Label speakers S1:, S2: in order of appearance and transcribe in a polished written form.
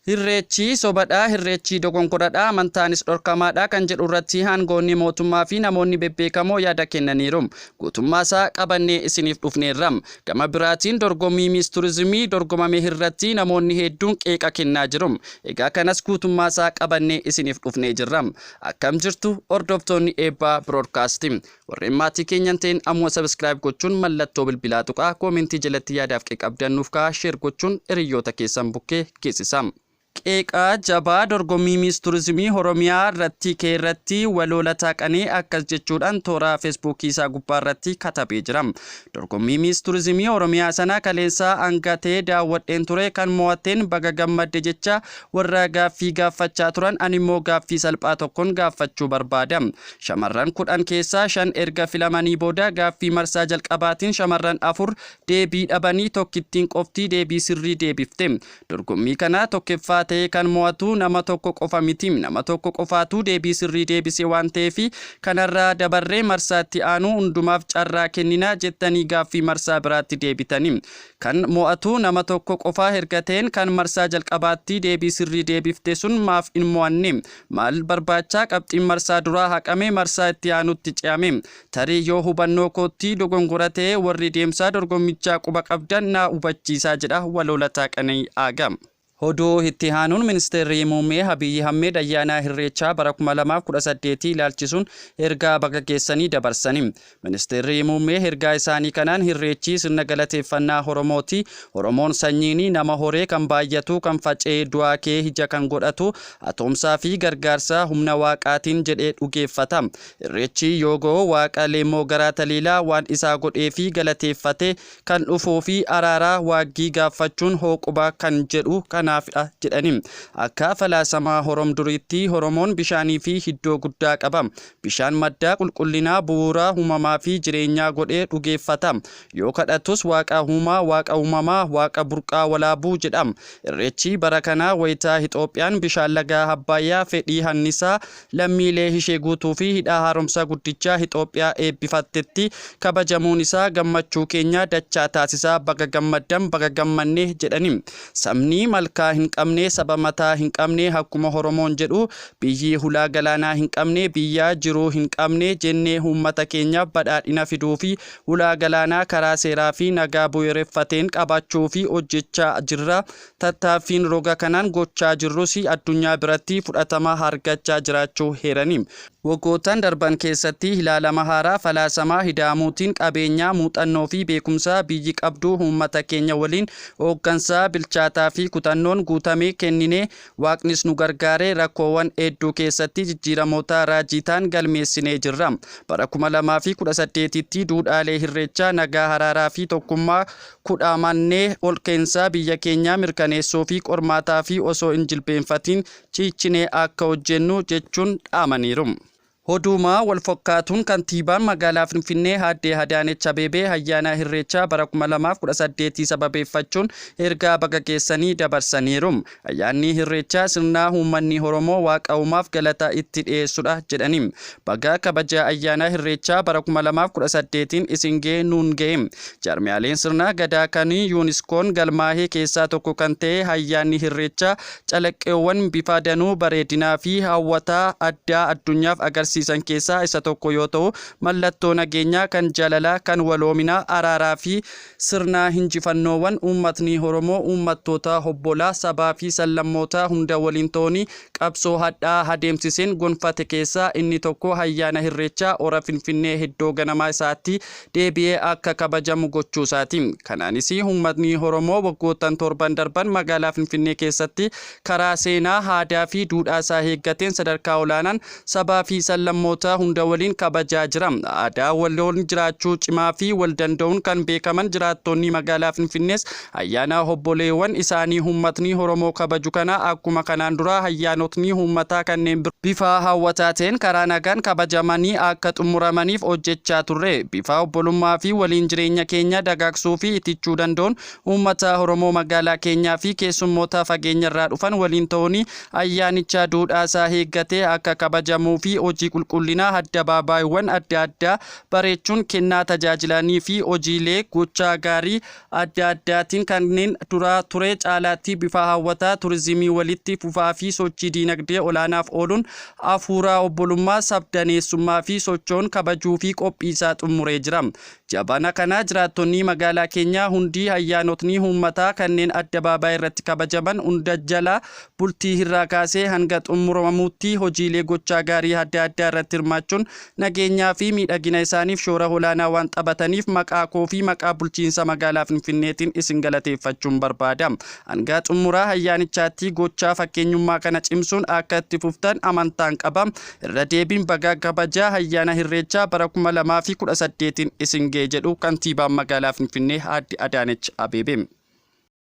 S1: Hirreechi sobadha, Hirreechi dogongoradha, amantaanis dhorkamaadha kan jedhu irratti aangoonni mootummaa fi namoonni bebbeekamoo yaada kennaniiru. Guutummaasaa qabannee isiniif dhufneerra. Gama biraatiin dorgommii Miis Turizimii dorgomame irratti namoonni hedduun qeeqa kennaa jiru. Egaa kanas guutummaasaa qabannee isiniif dhufnee jirra. Akkam jirtu hordoftoonni Eebbaa Biroodkaasti. Warreen maatii keenya hin ta'in ammuma subscribe gochuun mallattoo bilbilaa tuqaa, koomentii jalatti yaadaaf qeeqa qabdan nuuf kaa'aa, share gochuun hiriyoota keessan bukkee geessisaa. Qeeqaa jabaa dorgommii Miis Turizimii Oromiyaa irratti ka'e irratti Waloo Lataa Qanee akkas jechuudhaan toora Feesbuukii isaa gubbaa irratti katabee jira. Dorgommii Miis Turizimii Oromiyaa sana kaleessaa hanga ta'e daawwadheen ture. Kan mo'atteen baga gammadde jecha warra gaaffii gaaffachaa turan ani immoo gaaffii salphaa tokkon gaaffachuu barbaada. Shamarran 10 keessaa 5 erga filamanii booda gaaffii marsaa jalqabaatiin shamarran 4 deebii dhabanii tokkittiin qofti deebii sirrii deebifte. Dorgommii kana tokkeffaa ta'ee kan mo'atu nama tokko qofa miti. Nama tokko qofaatu deebii sirrii deebise waan ta'eef kanarraa dabarree marsaa itti aanu hundumaaf carraa kennina jettanii gaaffii marsaa biraatti deebitani. Kan mo'atu nama tokko qofa erga ta'een kan marsaa jalqabaatti deebii sirrii deebifte sun maaf hin mo'anne? Maal barbaacha qabxiin marsaa duraa haqamee marsaa itti aanutti ce'ame? Tarii yoo hubannoo kootti dogongora ta'e warri deemsa dorgommichaa quba qabdan na hubachiisaa jedha Waloo Lataa Qana'ii Aagaa. Oduu itti aanuun Ministeerri Muummee Abiyyi Ahmed ayyaana Irreechaa bara 2018 ilaalchisuun ergaa baga geessanii dabarsani. Ministeerri Muummee ergaa isaanii kanaan Irreechi sirna galateeffannaa Oromooti. Oromoon sanyiin nama horee kan baay'atu, kan faca'ee du'aa kee ija kan godhatu, atoomsaa fi gargaarsa humna waaqaatiin jedhee dhugeeffata. Irreechi yoo ga'u waaqa Leemmoo Garaa Taliilaa waan isaa godhee fi galateeffatee kan dhufuu fi araaraa waaggii gaaffachuun hooquba kan jedhu kanaafidha jedhani. Akka falaasama Horom duriitti Oromoon bishaanii fi iddoo guddaa qaba. Bishaan madda qulqullinaa, bu'uura uumamaa fi jireenyaa godhee dhugeeffata. Yoo kadhatus Waaqa uumaa, Waaqa uumamaa, Waaqa burqaa walaabuu jedha. Irreechi bara kanaa wayita Ixoophiyaan bishaan laga Abbaayyaa fedhii annisaa lammiilee ishee guutuu fi hidha haaromsa guddichaa Ixoophiyaa eebbifattetti kabajamuun isaa gammachuu keenya dachaa taasisa, baga gammaddan, baga gammanne jedhani. Sabni malkaa hin qabne saba mataa hin qabne akkuma Oromoon jedhu biyyi hulaa galaanaa hin qabne biyya jiruu hin qabne jennee uummata keenyaaf badhaadhina fiduu fi hulaa galaanaa karaa seeraa fi nagaa bu'uureffateen qabaachuu fi hojjechaa jirra. Tattaaffiin roga kanaan gochaa jirrus addunyaa biratti fudhatama argachaa jiraachuu eerani. Waggoottan darban keessatti ilaalama haaraa falaasama ida'amuutiin qabeenyaa, muuxannoo fi beekumsa biyyi qabdu uummata keenya waliin hooggansa bilchaataa fi kutannoon guutame kenninee Waaqnis nu gargaaree rakkoowwan hedduu keessatti jijjiiramoota raajii ta'an galmeessinee jirra. Bara 2018tti duudhaalee Irreechaa nagaa, araaraa fi tokkummaa kudhaamannee olka'iinsa biyya keenyaa mirkaneessuu fi qormaataa fi osoo hin jilbeenfatiin ciichinee akka hojjennu jechuun dhaamaniiru. Oduuma walfakkaatuun Kantiibaan Magaalaa Finfinnee Aadde Adaanech Abeebee ayyaana Irreechaa bara 2018 sababeeffachuun ergaa baga geessanii dabarsaniiru. Ayyaanni Irreechaa sirna uummanni Oromoo Waaqa uumaaf galata itti dhiyeessudha jedhani. Baga kabaja ayyaana Irreechaa bara 2018n isin ga'e nuun ga'e. Jaarmiyaaleen sirna Gadaa kan Yuuniskoon galmaa'e keessaa tokko kan ta'e ayyaanni Irreechaa calaqqeewwan bifa danuu bareedinaa fi hawwataa addaa addunyaaf agarsiisan keessaa isa tokko yoo ta'u, mallattoo nageenyaa, kan jaalalaa, kan waloominaa, araaraa fi sirnaa hinjifannoowwan uummatni Oromoo uummattoota obbolaa, sabaa fi sablammootaa hunda waliin ta'uun qabsoo hadhaa'aa adeemsiseen gonfate keessaa inni tokko ayyaana Irreechaa Hora Finfinnee iddoo ganamaa isaatti deebi'ee akka kabajamu gochuusaati. Kanaanis uummatni Oromoo waggoottan torban darban magaalaa Finfinnee keessatti karaa seenaa, aadaa fi duudhaasaa eeggateen sadarkaa olaanaan sabaa fi sablammoota hunda waliin kabajaa jira. Aadaa waloon jiraachuu cimaa fi wal danda'uun kan beekaman jiraattonni magaalaa Finfinnees ayyaana obboleewwan isaanii uummatni Oromoo kabaju kana akkuma kanaan dura ayyaanotni uummataa kanneen biroo bifa hawwataa ta'een karaa nagaan kabajamanii akka xumuramaniif hojjechaa turre. Bifa obbolummaa fi waliin jireenya keenya dagaagsuu fi itichuu danda'uun uummata Oromoo magaalaa keenyaa fi keessummoota fageenyarraa dhufan waliin ta'uun ayyaanicha duudhaasaa eeggatee akka kabajamuu fi hojii qulqullinaa addabaabaayiiwwan adda addaa bareechuun kennaa tajaajilanii fi hojiilee gochaa gaarii adda addaatiin kanneen duraa ture caalaatti bifa hawwataa turizimii walitti fufaa fi sochii diinagdee olaanaaf ooluun afuura obbolummaa, sabdaneessummaa fi sochoon kabajuu fi qophiisaa xumuree jira. Jabana kana jiraattonni magaalaa keenyaa hundi ayyaanotni uummataa kanneen addabaabaayii irratti kabajaman hunda jala bultii irraa kaasee hanga xumuramamutti hojiilee gochaa gaarii adda addaa irratti hirmaachuun nageenyaa fi miidhagina isaaniif shoora olaanaa waan taphataniif maqaa koo fi maqaa bulchiinsa magaalaa Finfinneetiin isin galateeffachuun barbaada. Hanga xumuraa ayyaanichaatti gochaa fakkeenyummaa kana cimsuun akka itti fuftan amantaan qaba. Irra deebiin baga kabajaa ayyaana Irreechaa bara 2018n isin ga'e jedhu kantiibaan magaalaa Finfinnee Aadde Adaanech Abeebee.